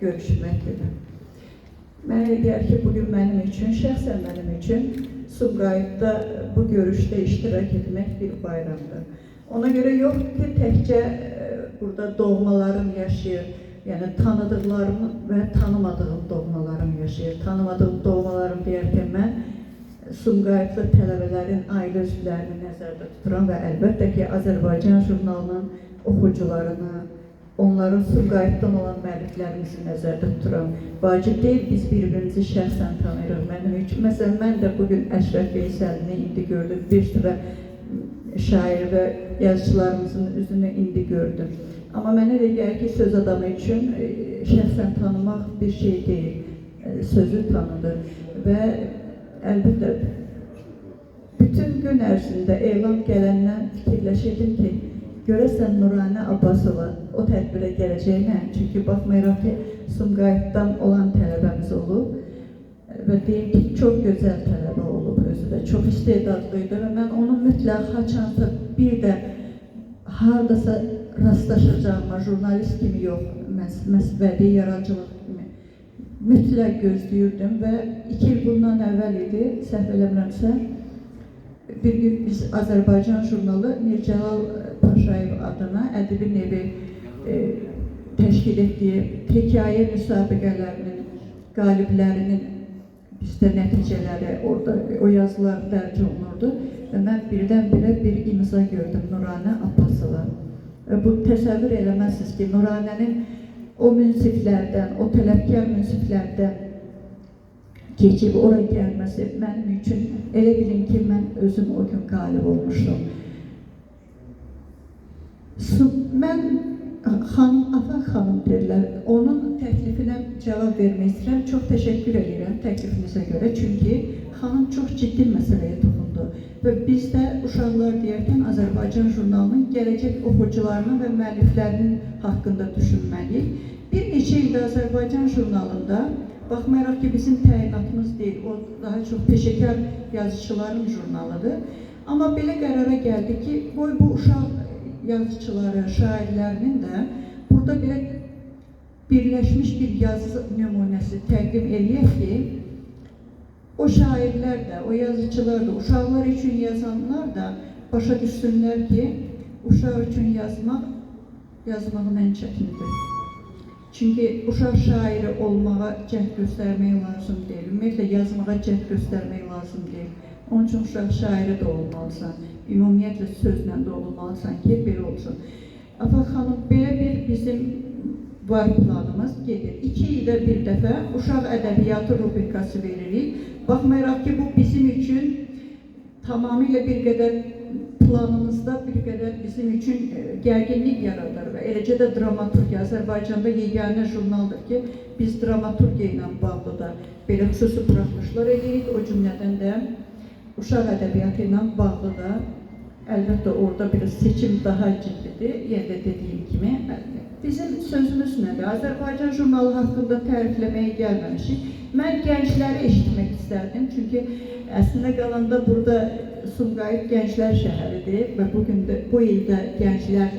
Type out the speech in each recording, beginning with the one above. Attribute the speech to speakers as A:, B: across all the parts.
A: görüşmək günü. Mənə elə gəlir ki, bugün mənim üçün, şəxsən mənim üçün Sumqayıtda bu görüşdə iştirak etmək bir bayramdır. Ona görə yox ki, təkcə burada doğmalarım yaşayır, yəni tanıdıqlarım və tanımadığım doğmalarım yaşayır. Tanımadığım doğmalarım deyərkən mən Sumqayıtlı tələbələrin ailə üzvlərini nəzərdə tuturam və əlbəttə ki, Azərbaycan jurnalının oxucularını, onların Sumqayıtdan olan müəlliflərimizi nəzərdə tuturam. Vacib deyil, biz bir-birimizi şəxsən tanıyırıq. Mənim üçün, məsələn, mən də bugün Əşrəf Veysəlini indi gördüm, bir sıra şair və yazıçılarımızın üzünü indi gördüm. Amma mənə elə gəlir ki, söz adamı üçün şəxsən tanımaq bir şey deyil, sözü tanıdır və əlbəttə, bütün gün ərzində elan gələndən fikirləşirdim ki, görəsən Nuranə Abbasova o tədbirə gələcəkmə? Çünki baxmayaraq ki, Sumqayıtdan olan tələbəmiz olub və deyim ki, çox gözəl tələbə olub özü də, çox istedadlı idi və mən onu mütləq haçansa bir də haradasa rastlaşacağıma, jurnalist kimi yox, bədii yaradıcılıq kimi mütləq gözləyirdim və 2 il bundan əvvəl idi, səhv eləmirəmsə, bir gün biz Azərbaycan jurnalı Mir Cəlal Paşayev adına Ədibin evi təşkil etdiyi hekayə müsabiqələrinin qaliblərinin bizdə nəticələri orada, o yazılar dərc olunurdu və mən birdən-birə bir imza gördüm Nuranə Abbasova. Və bu təsəvvür eləməzsiniz ki, Nuranənin o münsiflərdən, o tələbkar münsiflərdən keçib ora gəlməsi mənim üçün elə bilin ki, mən özüm o gün qalib olmuşdum. Mən xanım, Afaq xanım deyirlər, onun təklifinə cavab vermək istəyirəm. Çox təşəkkür edirəm təklifinizə görə, çünki xanım çox ciddi məsələyə toxundu. Və biz də uşaqlar deyərkən Azərbaycan jurnalının gələcək oxucularının və müəlliflərinin haqqında düşünməliyik. Bir neçə ildə Azərbaycan jurnalında, baxmayaraq ki, bizim təyinatımız deyil, o daha çox peşəkar yazıçıların jurnalıdır. Amma belə qərara gəldi ki, qoy bu uşaq yazıçıları, şairlərinin də burada belə birləşmiş bir yazı nümunəsi təqdim eləyək ki, o şairlər də, o yazıçılar da, uşaqlar üçün yazanlar da başa düşsünlər ki, uşaq üçün yazmaq, yazmağın ən çətinidir. Çünki uşaq şairi olmağa cəhd göstərmək lazım deyil, ümumiyyətlə yazmağa cəhd göstərmək lazım deyil. Onun üçün uşaq şairi də olmalısan, ümumiyyətlə sözlə də olmalısan ki, belə olsun. Afaq xanım, belə bir bizim var planımız gedir. 2 ildə bir dəfə uşaq ədəbiyyatı rubrikası veririk. Baxmayaraq ki, bu bizim üçün tamamilə bir qədər planımızda bir qədər bizim üçün gərginlik yaradır və eləcə də dramaturgiya Azərbaycanda yeganə jurnaldır ki, biz dramaturgiya ilə bağlı da belə xüsusi buraxılışlar edirik, o cümlədən də uşaq ədəbiyyatı ilə bağlı da əlbəttə orada bir seçim daha ciddidir. Yenə də dediyim kimi, bizim sözümüz nədir? Azərbaycan jurnalı haqqında tərifləməyə gəlməmişik. Mən gəncləri eşitmək istərdim, çünki əslində qalanda burada Sumqayıt Gənclər Şəhəridir və bugün də, bu ildə Gənclər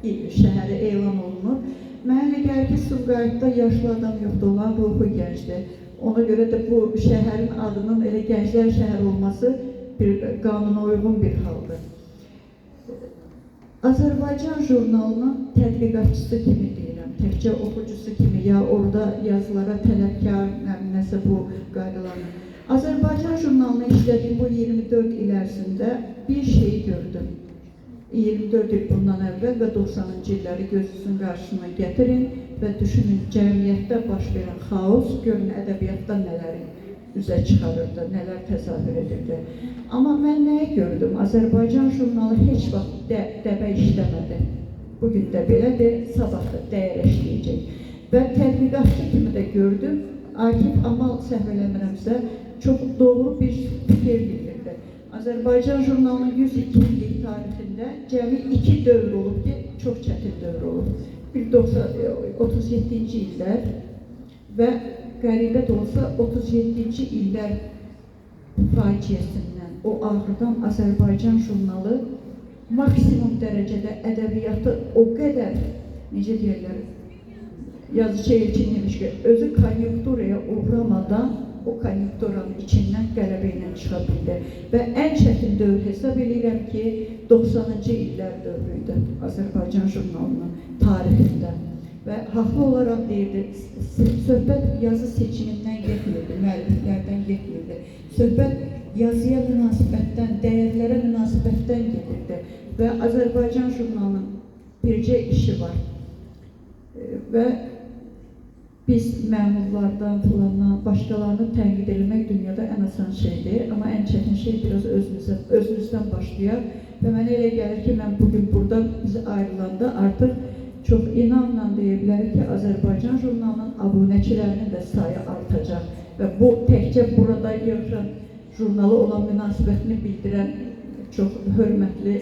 A: Şəhəri elan olunur. Mənə elə gəlir ki, Sumqayıtda yaşlı adam yoxdur, onların ruhu gəncdir. Ona görə də bu şəhərin adının elə Gənclər Şəhəri olması bir qanuna uyğun bir haldır. Azərbaycan jurnalının tədqiqatçısı kimi deyirəm, təkcə oxucusu kimi ya orada yazılara tələbkar, nəsə bu qaydalarını. Azərbaycan jurnalını işlədiyim bu 24 il ərzində bir şeyi gördüm. 24 il bundan əvvəl və 90-cı illəri gözünüzün qarşısına gətirin və düşünün, cəmiyyətdə baş verən xaos, görün ədəbiyyatda nələri üzə çıxarırdı, nələr təzahür edirdi. Amma mən nəyi gördüm? Azərbaycan jurnalı heç vaxt dəbə işləmədi. Bugün də belədir, sabah da dəyər işləyəcək. Və tədqiqatçı kimi də gördüm, Akif Amal səhv eləmirəmsə, çox doğru bir fikir bildirdi. Azərbaycan jurnalının 102 illik tarixində cəmi 2 dövr olub ki, çox çətin dövr olub. Bir 37-ci illər və qəribə də olsa 37-ci illər faciəsindən, o ağrıdan Azərbaycan jurnalı maksimum dərəcədə ədəbiyyatı o qədər, necə deyirlər, Yazıçı Elçin demiş ki, özü konyunkturaya uğramadan o konyunkturanın içindən qələbə ilə çıxa bildi. Və ən çətin dövr hesab edirəm ki, 90-cı illər dövrü idi Azərbaycan jurnalının tarixində. Və haqlı olaraq deyirdi, söhbət yazı seçimindən getmirdi, müəlliflərdən getmirdi. Söhbət yazıya münasibətdən, dəyərlərə münasibətdən gedirdi. Və Azərbaycan jurnalının bircə işi var. Və biz məmurlardan, filandan, başqalarını tənqid eləmək dünyada ən asan şeydir. Amma ən çətin şey biraz özümüzdən başlayar. Və mənə elə gəlir ki, mən bugün burada biz ayrılanda artıq çox inamla deyə bilərik ki, Azərbaycan jurnalının abunəçilərinin də sayı artacaq. Və bu təkcə burada yığılan jurnalı olan münasibətini bildirən çox hörmətli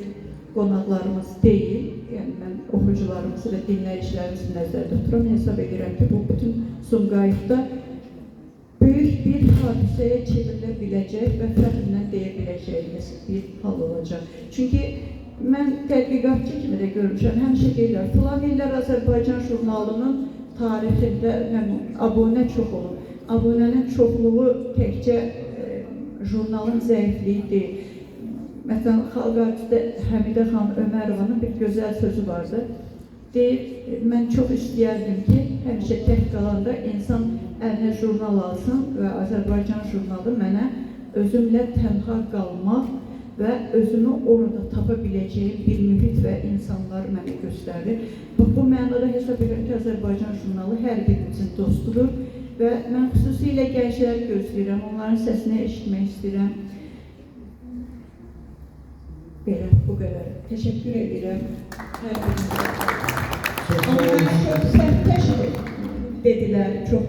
A: qonaqlarımız deyil. Yəni mən oxucularımızı və dinləyicilərimizi nəzərdə tuturam. Hesab edirəm ki, bu bütün Sumqayıtda böyük bir hadisəyə çevrilə biləcək və fəxrlə deyə biləcəyimiz bir hal olacaq. Çünki mən tədqiqatçı kimi də görmüşəm, həmişə deyirlər, filan illər Azərbaycan jurnalının tarixində abunə çox olub. Abunənin çoxluğu təkcə jurnalın zəifliyi deyil. Məsələn, Xalq artisti Həmidə xanım Ömərovanın bir gözəl sözü vardı. Deyir, mən çox istəyərdim ki, həmişə tək qalanda insan əlinə jurnal alsın və Azərbaycan jurnalı mənə özümlə tənha qalmaq və özümü orada tapa biləcəyim bir mühit və insanlar mənə göstərdi. Bu mənada hesab edirəm ki, Azərbaycan jurnalı hər birimizin dostudur və mən xüsusilə gəncləri gözləyirəm, onların səsini eşitmək istəyirəm. Belə, bu qədər. Təşəkkür edirəm hər birinizə. Amma mənə çox sərtəş dedilər, çox